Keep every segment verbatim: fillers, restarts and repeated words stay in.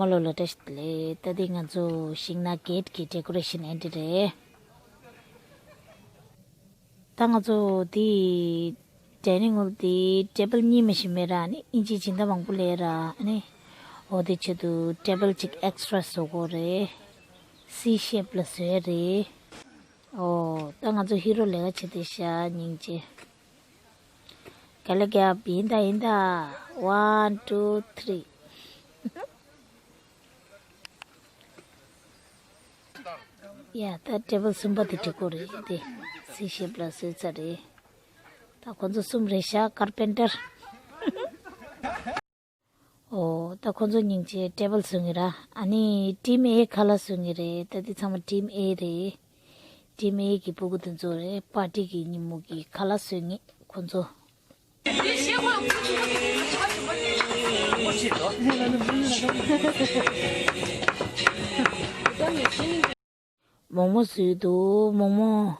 ཨ་ལོ་ལ་བཀྲ་ཤིས་བདེ་ལེགས། ད་འདི་ང་ཚོ་ཤིང་ནགས་གེ་ཊི་གི་ཌེ་ཀོ་རེ་ཤན་ཨེ་འདྲ་རེད། ད་ང་ཚོ་འདི་ཌའི་ནིང་ཧོལ་འདི་ཊེ་བལ་གཉིས་མ་གཏོགས་མེད་ར། ཨ་ནི་ཨིན་ཇི་སྦྱིན་བདག་མང་པོ་སླེབས་ར། ཨ་ནི་འོ་དེ་ཆེད་དུ་ཊེ་བལ་གཅིག་ཨེག་སི་ཊྲ་བཟོ་དགོས་རེད། སི་ཤེབ་ལ་བཟོས་རེད། ཨོ་ད་ང་ཚོ་ཧི་རོ་ལས་ཀ་བྱེད་བསྡད་ཤག་སྙིང་རྗེ། ག་ལེ་རྒྱབ། ཡིན་ད་ཡིན་ད། One, two, three. ཡ་ད་ཊེ་བལ་གསུམ་པ་དེ་འགྲིག་གོ་རེད་དེ། སི་ཤེབ་ལ་བཟོས་ཚར་རེད། ད་ཁོ་ཚོ་གསུམ་རེད་ཤག་ཀར་པེན་ཊར། ཨོ་ད་ཁོ་ཚོ་སྙིང་རྗེ་ཊེ་བལ་བཟོ་ངེས་ར། ཨ་ནི་ཊིམ་ཨེ་ཁ་ལག་བཟོ་ངེས་རེད། ད་འདི་ཚང་མ་ཊིམ་ཨེ་རེད། ཊིམ་ཨེ་གི་སྤུ་གུ་དེ་ཚོ་རེད། པར་ཊི་གི་ཉིན་མོ་གི་ཁ་ལག་བཟོ་ངེས་ཁོ་ཚོ། མོག་མོག་བཟོས་འདུག་མོག་མོག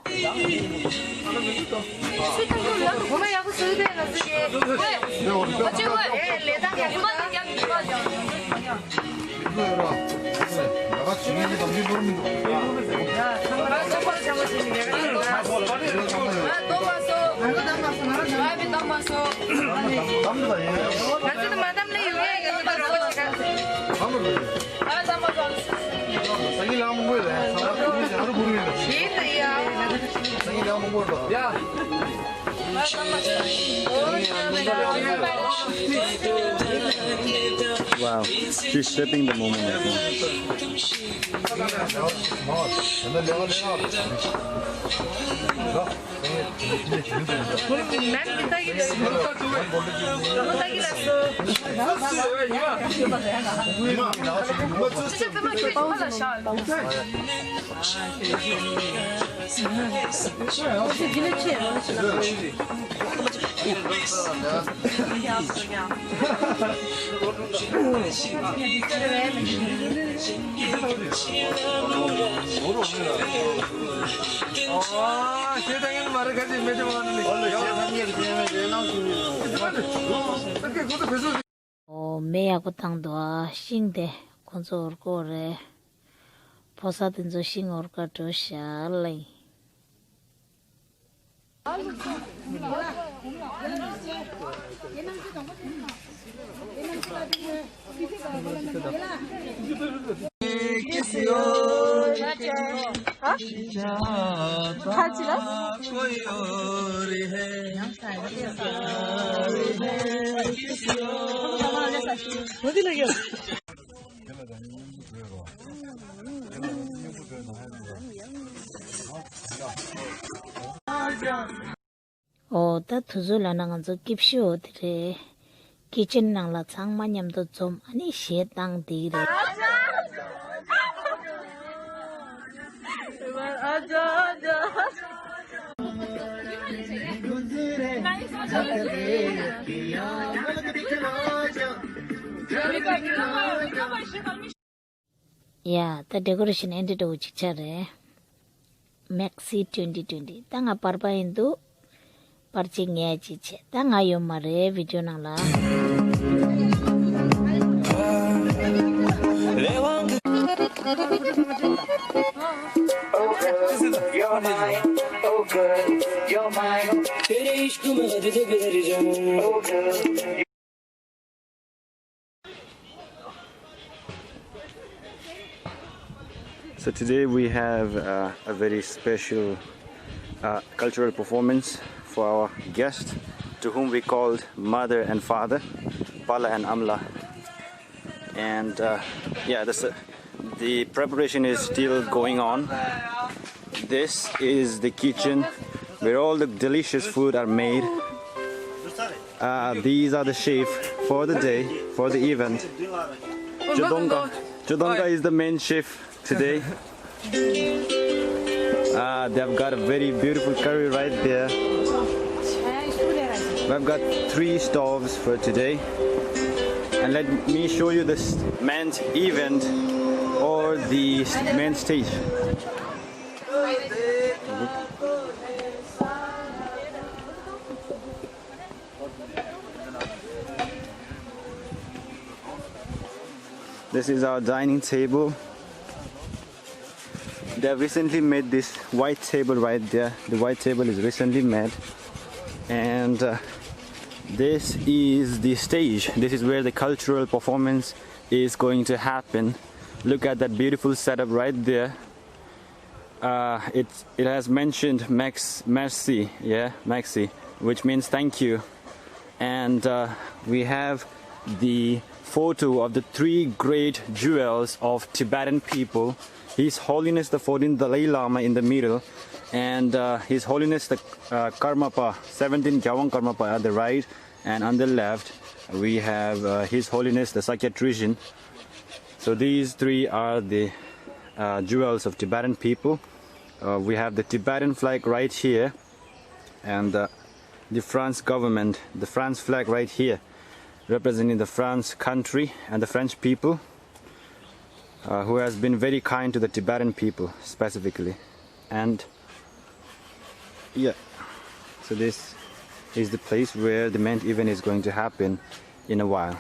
Wow, she's shaping the moment. ཨོ་མེ་ཡག་པོ་བཏང་འདུག་ཨ་ཤིང་དེ་ཁོ་ཚོ་འོར་གོ་རེད། ཕོ་གསར་དེ་ཚོ་ཤིང་འོར་ག་འགྲོ་ཤག་ལེ། ཨོ་ད་དུས་ཚོད་ལ་ན་ང་ཚོ་སྐྱིད་ཤོས་དེ་རེད། ཀི་ཅན་ནང་ལ་ཚང་མ་མཉམ་དུ་འཛོམས། ཨ་ནི་གཞས་བཏང་དེ་རེད། ཡ་ད་ཌེ་ཀོ་རེ་ཤན་ཨེ་འདྲ་འདྲ་བོ་ཅིག་ཆགས་རེད། མེག་སི་ཊུ་ཝེན་ཊི་ཊུ་ཝེན་ཊི། ད་ང་པར་པ་ཡིན་འདུག་པར་ཅིག་ངས་ཅིག་བྱས། ད་ང་ཡོད་མ་རེད་བི་ཌི་ཡོ་ནང་ལ། So today we have uh, a very special uh, cultural performance for our guest, to whom we called mother and father, Pala and Amla. And uh, yeah, this, uh, the preparation is still going on. This is the kitchen where all the delicious food are made. Uh, these are the chef for the day, for the event. Jodonga. Jodonga is the main chef today. Uh, they've got a very beautiful curry right there. We've got three stoves for today. And let me show you this men's event or the men's stage. This is our dining table. They have recently made this white table right there. The white table is recently made. And uh, this is the stage. This is where the cultural performance is going to happen. Look at that beautiful setup right there. Uh, it, it has mentioned Max, Merci, yeah, Merci, which means thank you. And uh, we have the photo of the three great jewels of Tibetan people. His Holiness the fourteenth Dalai Lama in the middle, and uh, His Holiness the uh, Karmapa, seventeen Gyalwang Karmapa at the right, and on the left, we have uh, His Holiness the Sakya Trijin. So these three are the uh, jewels of Tibetan people. Uh, we have the Tibetan flag right here, and uh, the France government, the France flag right here, representing the France country and the French people, uh, who has been very kind to the Tibetan people specifically. And yeah, so this is the place where the main event is going to happen in a while.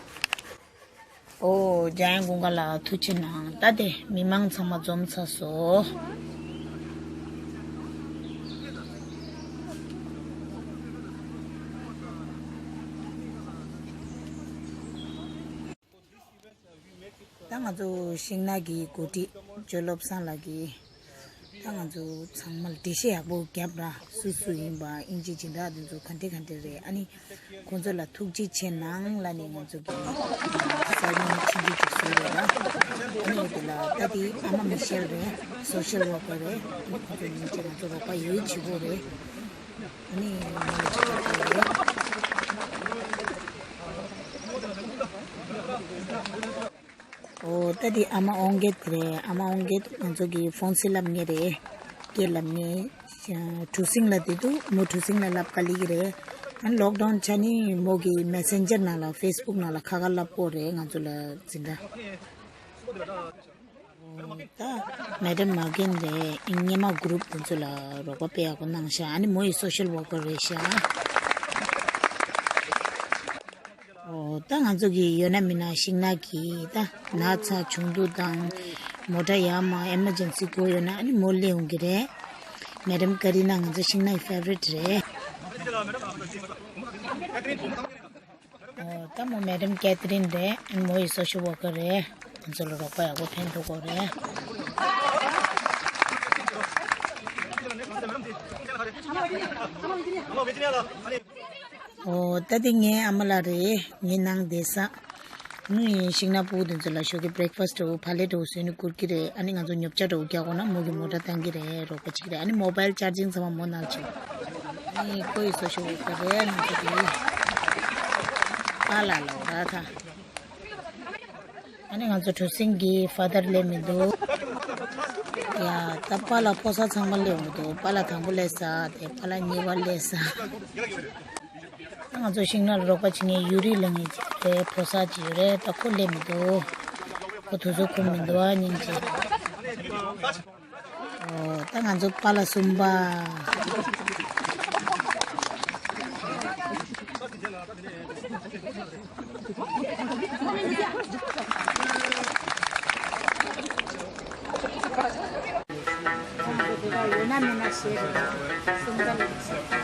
ཨོ། འཇམ་དབྱངས་ཀུན་དགའ་ལགས་ཐུགས་རྗེ་གནང་། ད་དེ་མི་མང་ཚང་མ་འཛོམས་ཚར་སོང་། ད་ང་ཚོ་ཤིང་ནགས་ཀྱི་འགོ་ཁྲིད་ཇོ་བློ་བཟང་ལགས་ཀྱིས་ད་ང་ཚོ་ཚང་མ་ལ་འགྲེལ་བཤད་ཡག་པོ་བརྒྱབ་ར། སུ་སུ་ཡིན་པ། ཨིན་ཇི་སྦྱིན་བདག་དེ་ཚོ་ག་འདྲ་ག་འདྲ་རེད། ཨ་ནི་ཁོང་ཚོ་ལ་ཐུགས་རྗེ་ཆེ་གནང་ལབ་ནས་ང་ཚོ་གི་གསར་རྙིང་ཆིག་སྒྲིལ་ཅིག་བཟོས་རེད་ར། ཨ་ནི་དེ་ལ་ད་དེ་ཨ་མ་མི་ཤེལ་རེད། སོ་ཤལ་ཝོར་ཀར་རེད། ཨ་ནི་ཁོང་ཚོ་ཉིན་གཅིག་ང་ཚོ་རོགས་པ་ཡོད་བྱེད་དགོས་རེད། ཨ་ནི་ང་ལ་ཅིག་ཡོད་རེད། ཨོ། ད་དེ་ཨ་མ་ཨོང་སྐད་རེད། ཨ་མ་ཨོང་སྐད་ང་ཚོ་གི་ཕོན་སི་ལབ་མཁན་རེད། སྐད་ལབ་མཁན། གྲུ་གཟིངས་ལ་དེ་འདུག་མོ་གྲུ་གཟིངས་ལ་ལབ་དཀའ་ལས་ཀྱི་རེད། ཨ་ནི་ལོག་ཌའུན་ཆ་ནི་མོ་གི་མེ་སེན་ཇར་ནང་ལ་ཕེ་སི་བུག་ནང་ལ་ཁ་ཁ་ལབ་དགོས་རེད། ང་ཚོ་ལ་འཛིན་གྲྭ། ད་མེ་ཌམ་མ་རྒན་རེད། སྔོན་མ་གུ་རུབ་དེ་ཚོ་ལ་རོགས་པ་དཔེ་ཡག་པོ་གནང་ཤག་ཨ་ནི་མོ་ཡི་སོ་ཤལ་ཝོར་ཀར་རེད་ཤག་ཨོ། ད་ང་ཚོ་གི་ཡོད་ན་མིན་ན་ཤིང་ནགས་ཀྱི་ད་ན་ཚ་བྱུང་དུས་དང་མོ་ཊ་ཡར་མར་ཨེ་མར་ཇེན་སི་དགོས་ཡོད་ན་ཨ་ནི་མོ་སླེབས་ཡོང་གི་རེད། མེ་ཌམ་ཀ་རི་ན་ང་ཚོ་ཤིང་ནགས་ཀྱི་ཕེ་ཝ་རི་ཊི་རེད། ཨོ། ད་མོ་མེ་ཌམ་ཀེ་ཐི་རིན་རེད། ཨ་ནི་མོ་ཡི་སོ་ཤལ་ཝོར་ཀར་རེད། ང་ཚོ་ལ་རོགས་པ་ཡག་པོ་ཕན་ཐོགས་ཀྱི་རེད། ཨོ། ད་དེ་ངའི་ཨ་མ་ལགས་རེད། ངའི་ནང་བསྡད་ས། ནི་ཤིང་ནགས་ཕྲུ་གུ་དེ་ཚོ་ལ་ཞོགས་ཀས་བྷི་རེག་ཕ་སི་འདྲ་བོ་ཕ་ལེ་འདྲ་བོ་བཟོས་ནས་བསྐུར་གྱི་རེད། ཨ་ནི་ང་ཚོ་ཉོ་ཆ་འདྲ་བོ་རྒྱག་དགོས་ན་མོ་གིས་མོ་ཊ་བཏང་གི་རེད། རོགས་པ་བྱེད་ཀྱི་རེད། ཨ་ནི་མོ་བྷལ་ཆར་ཇིང་ཚང་མ་མོ་ནང་བྱེད། ཨ་ནི་ཁོ་ཡི་སོ་ཤལ་ཝོར་ཀར་རེད། ང་ཚོ་གི་པཱ་ལགས་ལ་ར་ད། ཨ་ནི་ང་ཚོ་གྲུ་གཟིངས་ཀྱི་ཕ་དར་སླེབས་མི་འདུག་ཡ། ད་པཱ་ལགས་ཕོ་གསར་ཚང་མ་སླེབས་ཡོང་གི་འདུག་པཱ་ལགས་དང་པོ་སླེབས་ས་དེ། པཱ་ལགས་གཉིས་པ་སླེབས་ས། ད་ང་ཚོ་ཤིང་ནགས་ལ་རོགས་པ་བྱེད་མཁན་ཡུ་རི་ལབ་མཁན་ཅིག་རེད། ཕོ་གསར་ཅིག་ཡོད་རེད། ད་ཁོ་སླེབས་མི་འདུག་ཁོ་དུས་ཚོད་ཁོམ་མི་འདུག་ཨ་སྙིང་རྗེ། ཨོ། ད་ང་ཚོ་པཱ་ལགས་གསུམ་པ། ཡོད་ན་མེད་ན་ཞེས་རེད། གསུམ་པ་ལ་ཞེས།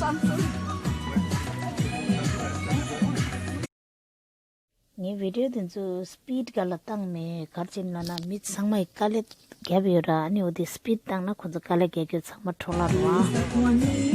I'm sorry. ངའི་བི་ཌིའོ་དེ་ཚོ་སི་པིཌ་ག་ལ་བཏང་མེད། ག་རེ་བྱས་ན་ལབ་ན་མི་ཚང་མ་ཡི་དཀའ་ལས་བརྒྱབ་ཡོད་ར། ཨ་ནི་འོ་དེ་སི་པིཌ་བཏང་ན་ཁོ་ཚོ་དཀའ་ལས་བརྒྱབ་རྒྱུ་ཚང་མ་འཕྲོ་བརླག་འགྲོ་ཨ།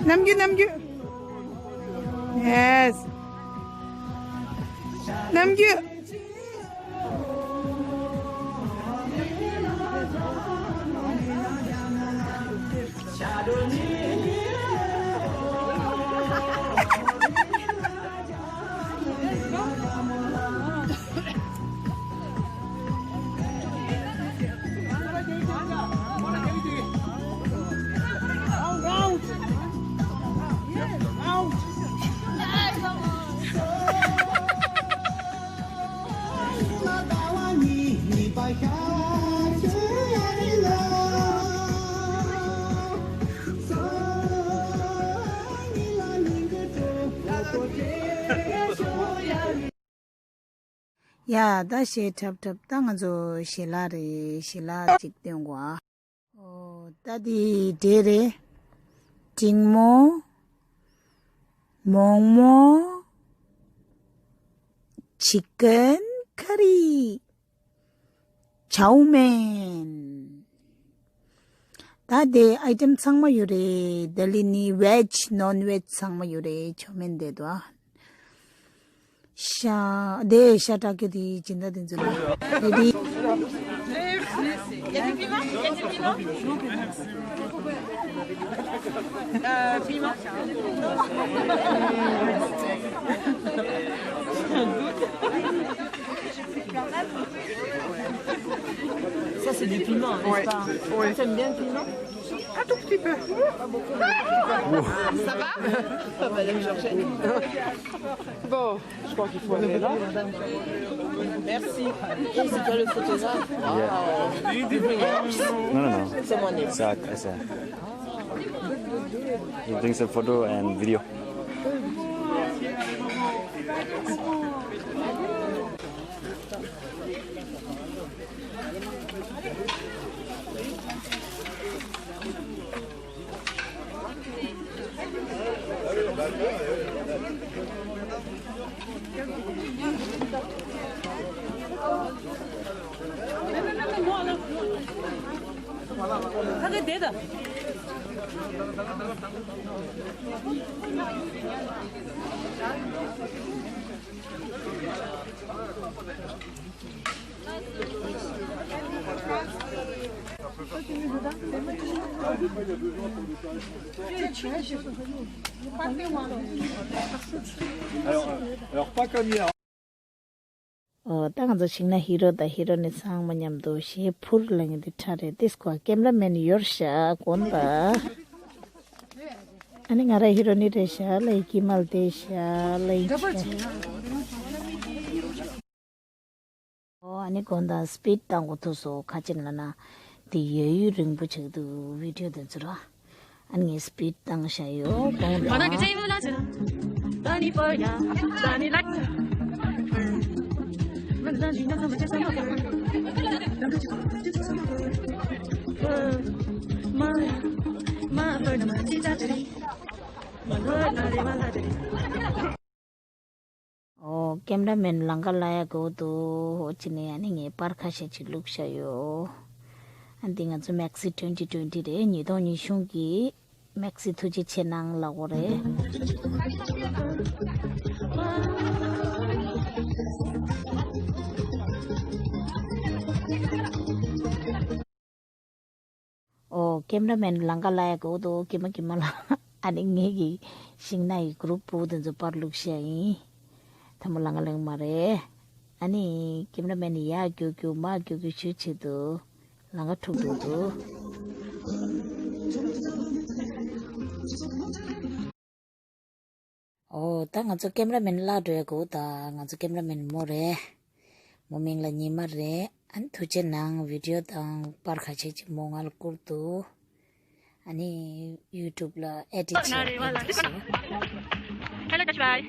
ནམ་རྒྱུན་ནམ་རྒྱུན། Yes. ནམ་རྒྱུན། ཡ། ད་གཞས་འཁྲབ་འཁྲབ། ད་ང་ཚོ་ཞལ་ལག་རེད། ཞལ་ལག་ཅིག་སྟོན་དགོས་ཨ། ཨོ། ད་དེ་འདྲས་རེད། འབྲིང་མོ། མོག་མོག chicken curry, chow mein. ད་དེ་item་ཚང་མ་ཡོད་རེད། ད་ལི་ནི་veg non veg་ཚང་མ་ཡོད་རེད། chow mein་དེ་དོ། ཤ་དེ་ཤ་དྲག་གི་དེ་སྦྱིན་བདག་དེ་ཚོ་ལ་དེ་དེ། Ça, c'est du piment, n'est-ce pas ? Ouais, ouais. T'aimes bien le piment ? Un tout petit peu. Pas beaucoup, mais un tout petit peu. Ça va ? Madame Georgette. Bon, je crois qu'il faut aller là. Merci. C'est toi le photographe ? Yeah. Wow. Non, non, non. C'est mon ex. C'est à, c'est à... He brings a photo and video. Alors, alors, pas comme hier. ཨོ། ད་ང་ཚོ་ཤིང་ན་ཧི་རོ་དང་ཧི་རོ་ནི་ཚང་མ་མཉམ་དུ་གཞས་ཕུར་ལེན་གྱི་འདི་ཁྲ་རེད། ཏིས་ཀོ་ཀེམ་ར་མེན་ཡོར་ཤ་གོན་པ། ཨ་ནི་ང་ར་ཧི་རོ་ནི་རེད་ཤ་ལ་ཡི་ཀི་མལ་དེ་ཤ་ལ་ཡི་ཤ། ཨོ། ཨ་ནི་གོན་ད་སི་པིཌ་བཏང་གོ་ཐུག་སོ་ཁ་ཅིག་ལ་ན་དེ་ཡོད་ཡུན་རིང་པོ་ཆགས་འདུག་བི་ཌིའོ་དེ་ཚོ་ར། ཨ་ནི་ངས་སི་པིཌ་བཏང་བཞག་ཡོད། གོང་དང་། ཨོ། ཀེམ་ར་མེན་ལང་ཀ་ལ་ཡ་གོ་དུ་ཧོ་ཅི་ནས་ཨ་ནི་ངས་པར་ཁ་ཤས་ཅིག་བླུགས་བཞག་ཡོད། ཨ་འདི་ང་ཚོ་མེག་སི་twenty twenty་རེད། ཉིས་སྟོང་ཉི་ཤུ་གི་མེག་སི་ཐུགས་རྗེ་ཆེ་གནང་ལབ་དགོས་རེད། ཨོ། ཀེམ་ར་མེན་ལང་ཀ་ལ་ཡ་གོ་དོ་ཀེ་མ་ཀེ་མ་ལ། ཨ་ནི་ངེད་ཀྱི་ཤིང་ནག་གི་གུ་རུབ་པོ་དེ་ཚོ་པར་བླུགས་བཞག་ཡིན། དེ་མོ་ལང་ཀ་ལེན་མ་རེད། ཨ་ནི་ཀེམ་ར་མེན་ཡར་རྒྱུག་རྒྱུག་མར་རྒྱུག་རྒྱུག་ཞུ་ཆེད་དུ་ལང་ཀ་འཁྲུག་འགྲོ་འདུག་ཨོ། ད་ང་ཚོ་ཀེམ་ར་མེན་བརླག་འགྲོ་ཡ་གོ། ད་ང་ཚོ་ཀེམ་ར་མེན་མོ་རེད། མོ་མིང་ལ་ཉི་མ་རེད། ཨ་ནི་ཐུགས་རྗེ་གནང་། བི་ཌིའོ་དང་པར་ཁ་ཤས་ཅིག་མོ་ང་ལ་བསྐུར་འདུག་ཨ་ནི་ཡུ་ཊུབ་ལ་ཨེ་ཌིཊ་བྱས་ཨེ་ཌིཊ་བྱས། Hello, Josh bhai.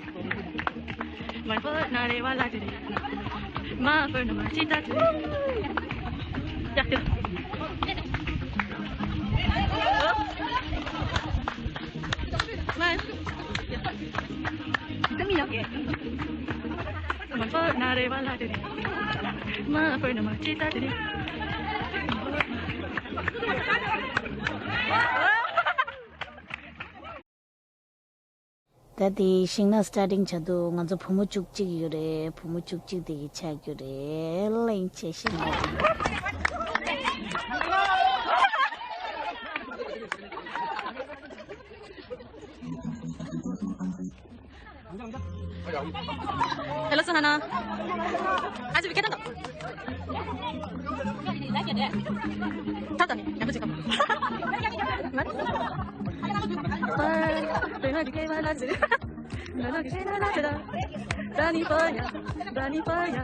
ད་དེ་ཤིང་ནགས་སི་ཊར་ཊིང་བྱ་དུས་ང་ཚོ་བུ་མོ་བཅུ་གཅིག་ཡོད་རེད། བུ་མོ་བཅུ་གཅིག་དེ་གི་ཆགས་རྒྱུ་རེད། གླེང་བྱས་ཤིང་ནགས། Hello, Suhana. Aji wicket anda. Tata, yang kecil kamu. Rani Faya, Rani Faya.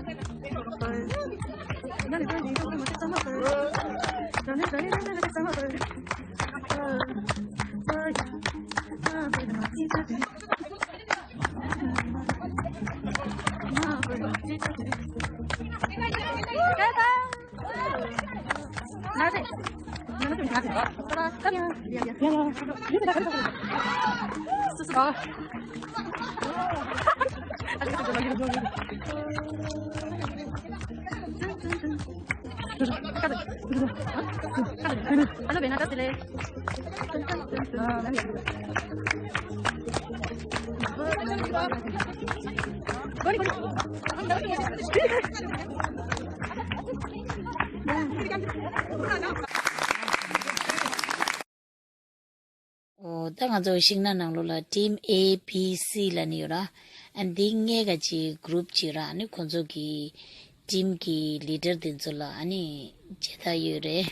ཨོ། ད་ང་ཚོ་ཤིང་ནགས་ནང་ལོགས་ལ་ཊིམ་ཨེ་བི་སི་ལབ་ནི་ཡོད་ར། ཨ་འདི་ལྔའི་ག་ཅིག་གུ་རུབ་ཅིག་ར། ཨ་ནི་ཁོང་ཚོ་གི་ཊིམ་གི་ལི་ཌར་དེ་ཚོ་ལ་ཨ་ནི་མཇལ་དར་ཡོད་རེད།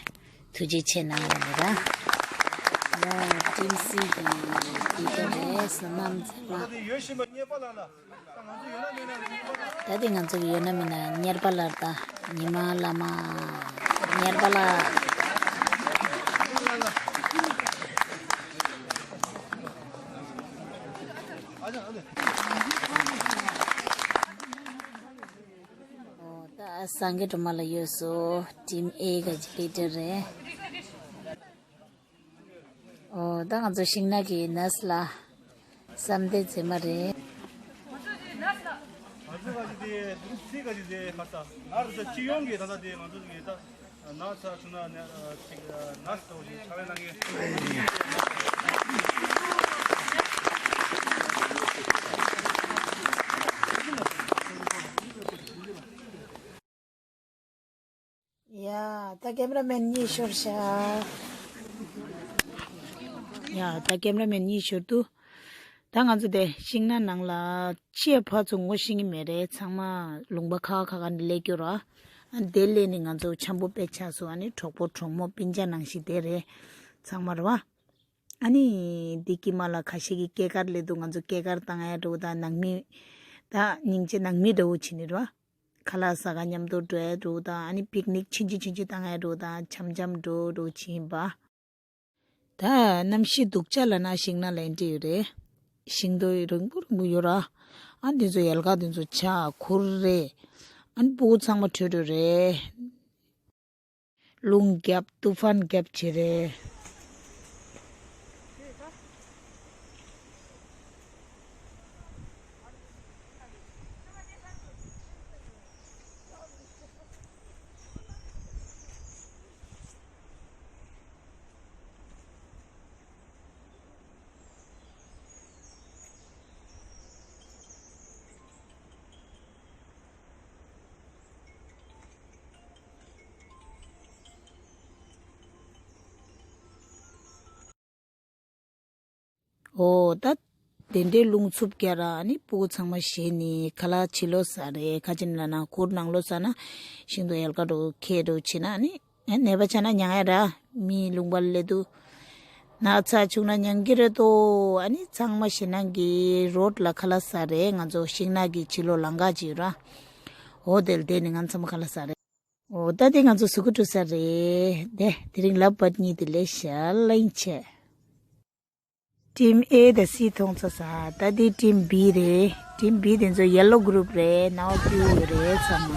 ཐུགས་རྗེ་ཆེ་གནང་ལབ་ནི་ར། ཡ་ཊིམ་སི་གི་ལི་ཌར་རེད། བསོད་ནམས་ཚེ་དཔག་ད་དེ་ང་ཚོ་གི་ཡོད་ན་མེད་ན་གཉེར་པ་ལགས་དང་ཉི་མ་བླ་མ། གཉེར་པ་ལགས། ཨོ། ད་སངས་རྒྱས་སྒྲོལ་མ་ལགས་ཡོད་སོ། ཊིམ་ཨེ་ག་ཅིག་ལི་ཌར་རེད། ཨོ། ད་ང་ཚོ་ཤིང་ནགས་ཀྱི་ནར་སི་ལགས། བསམ་གཏན་མཛེས་མ་རེད། ང་ཚོ་ག་ཅིག་དེ་སི་ག་ཅིག་དེ་ཁ་ས་ང་ཚོ་སྤྱི་ཡོངས་ཀྱི་ད་ལྟ་དེ་ང་ཚོ་གི་ད་ནགས་ཚ་བྱུང་ན་ནས་ཅིག་ནགས་ཚ་བ་ཞིག་ཚ་བའི་ནང་གི། ཡ། ད་ཀེམ་ར་མེན་གཉིས་ཤོར་ཤག་ཡ། ད་ཀེམ་ར་མེན་གཉིས་ཤོར་དུས། ད་ང་ཚོ་དེ་ཤིང་ནགས་ནང་ལ་ཅིའི་ཕར་ཚུར་ངོ་ཤེས་ཀྱི་མེད་རེད། ཚང་མ་ལུང་པ་ཁག་ཁག་ནས་སླེབས་ཀྱི་ར། ཨ་དེ་སླེབས་ནས་ང་ཚོ་འཆམ་པོ་དཔེ་ཆགས་སོང་། ཨ་ནི་གྲོགས་པོ་གྲོགས་མོ་སྤུན་ཀྱག་ནང་བཞིན་དེ་རེད། ཚང་མ་རེད་བ། ཨ་ནི་འདི་དཀྱིལ་མ་ལ་ཁ་ཤས་ཀྱིས་སྐྱེས་སྐར་སླེབས་འདུག་ང་ཚོ་སྐྱེས་སྐར་བཏང་ཡ་འདྲ་བོ་དང་ནང་མི། ད་སྙིང་རྗེ་ནང་མི་འདྲ་བོ་བྱེད་ནི་རེད་བ། ཁ་ལག་ཟ་ག་མཉམ་དུ་འགྲོ་ཡ་འདྲ་བོ་དང་། ཨ་ནི་པིག་ནིག་ཆུང་ཆུང་ཆུང་ཆུང་བཏང་ཡ་འདྲ་བོ་དང་། འཆམ་འཆམ་འགྲོ་འགྲོ་བྱེད་ཡིན་པ། ད་གནམ་གཤིས་སྡུག་ཅག་ལབ་ན་ཤིང་ནགས་ལ་འདྲ་ཡོད་རེད། ཤིང་སྡོང་རིང་པོ་རིང་པོ་ཡོད་ར། ཨ་འདི་ཚོ་ཡལ་ག་འདི་ཚོ་ཆག་ཁུར་རེད། ཨ་ནི་སྤུ་གུ་ཚང་མ་བྲོས་འགྲོ་རེད། རླུང་རྒྱབ་ཏུ་ཧྥན་རྒྱབ་བྱེད་རེད། ཨོ་ད། དེ་འདྲའི་རླུང་འཚུབ་རྒྱག་ར། ཨ་ནི་སྤུ་གུ་ཚང་མ་ཞེད་ནས་ཁ་ལག་ཕྱི་ལོགས་ཟ་རེད། ཁ་ཅིག་ལབ་ན་ཁུར་ནང་ལོགས་ཟ་ན། ཤིང་སྡོང་ཡལ་ག་འདྲ་ཁྱེར་འདྲ་བྱེད་ན་ཨ་ནི། ཨ་ནད་པ་ཆགས་ན་མྱང་ཡ་ར། མི་ལུང་པ་སླེབས་དུས། ན་ཚ་བྱུང་ན་མྱང་གི་རེད་དོ། ཨ་ནི་ཚང་མ་ཞེད་སྣང་གིས་རོཌ་ལ་ཁ་ལག་ཟ་རེད། ང་ཚོ་ཤིང་ནགས་ཀྱི་ཕྱི་ལོགས་ལམ་ཁ་ཅིག་ཡོད་ར། ཨོ་དེར་བསྡད་ནས་ང་ཚང་མ་ཁ་ལག་ཟ་རེད། ཨོ་ད་དེ་ང་ཚོ་གཟུགས་པོ་བཀྲུ་ས་རེད། དེ་དེ་རིང་ལབ་པ་གཉིས་དེ་ལས་ཤ་ལེན་བྱས། ཊིམ་ཨེ་དང་སི་མཐོང་ཚར་ས། ད་དེ་ཊིམ་བི་རེད། ཊིམ་བི་དེ་ཚོ་ཡེ་ལོ་གུ་རུབ་རེད། ནང་པ་ཕུལ་ཡོད་རེད་ཚང་མ།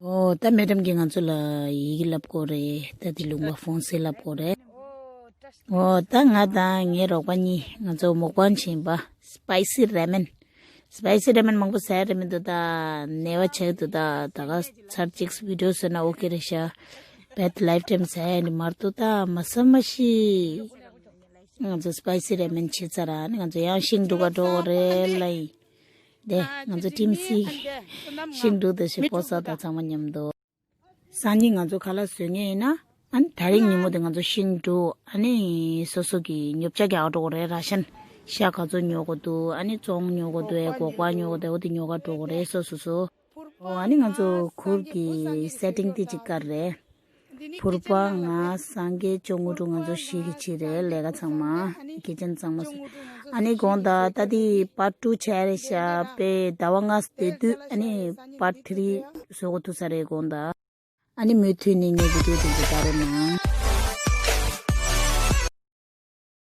ཨོ་ད་མེ་ཌམ་གྱིས་ང་ཚོ་ལ་ཡི་གེ་ལབ་དགོས་རེད། ད་དེ་ལུང་པ་ཧྥོན་སེ་ལབ་དགོས་རེད། འོ་ད་ང་དང་ངའི་རོགས་པ་གཉིས་ང་ཚོ་མུག་པང་བྱིན་པ་སི་པའི་སི་རེ་མན། སི་པའི་སི་རེ་མན་མང་པོ་ཟ་ཡ་རེད་མི་འདུག་ད་ནད་པ་ཆགས་འདུག་ད་ད་ག་ཚར་གཅིག་བི་ཌིའོ་བཟོས་ན་ཨོ་ཁེ་རེད་ཤག་བེད་ལའིཕ་ཊའིམ་ཟ་ཡ་ནི་མ་གཏོགས་ད་མ་ཟ་མ་ཤི། ང་ཚོ་སི་པའི་སི་རེ་མན་བྱེད་ཚར་ཨ་ནི་ང་ཚོ་ཡང་ཤིང་འབྲུ་ག་འགྲོ་དགོས་རེད་ལ་ཡིན། དེ་ང་ཚོ་ཊིམ་སི་ཤིང་འབྲུ་དེ་ཞིག་སྤོ་ས་དང་ཚང་མ་མཉམ་དུ། སང་ཉིན་ང་ཚོ་ཁ་ལག་བཟོ་མཁན་ཡིན་ན། ཨ་ནི་ད་རིང་ཉིན་མོ་དེ་ང་ཚོ་ཤིང་འབྲུ་ཨ་ནི་སོ་སོ་གི་ཉོ་ཆ་རྒྱག་འགྲོ་དགོས་རེད། ར་ཤན་ཤ་ག་ཚོད་ཉོ་དགོས་འདུག་ཨ་ནི་བཙོང་ཉོ་དགོས་འདུག་ཨེ་སྒོག་པ་ཉོ་དགོས་འདུག་འོ་དེ་ཉོ་ག་འགྲོ་དགོས་རེད་སོ་སོ་སོ། ཨོ་ཨ་ནི་ང་ཚོ་གུར་གྱི་སེ་ཊིང་དེ་གཅིག་དཀར་རེད། ཕུར་པ་ང་སངས་རྒྱས་ཅོ་དངོས་གྲུབ་ང་ཚོ་བཞི་གི་ཆེད་རེད་ལས་ཀ་ཚང་མ་ཁེ་ཅན་ཚང་མ་སོ། ཨ་ནི་དགོང་དག་ད་དེ་པར་ཊུ་བྱས་རེད་ཤག་པས་ཟླ་བ་ལྔ་བསྡད་དུས་ཨ་ནི་པར་ཊི་ཐི་རི་བཟོ་དགོས་ཐུག་ས་རེད་དགོང་དག་ཨ་ནི་མུ་མཐུད་ནས་ངའི་བི་ཌིའོ་དེ་ཚོ་ལྟ་རོགས་གནང་།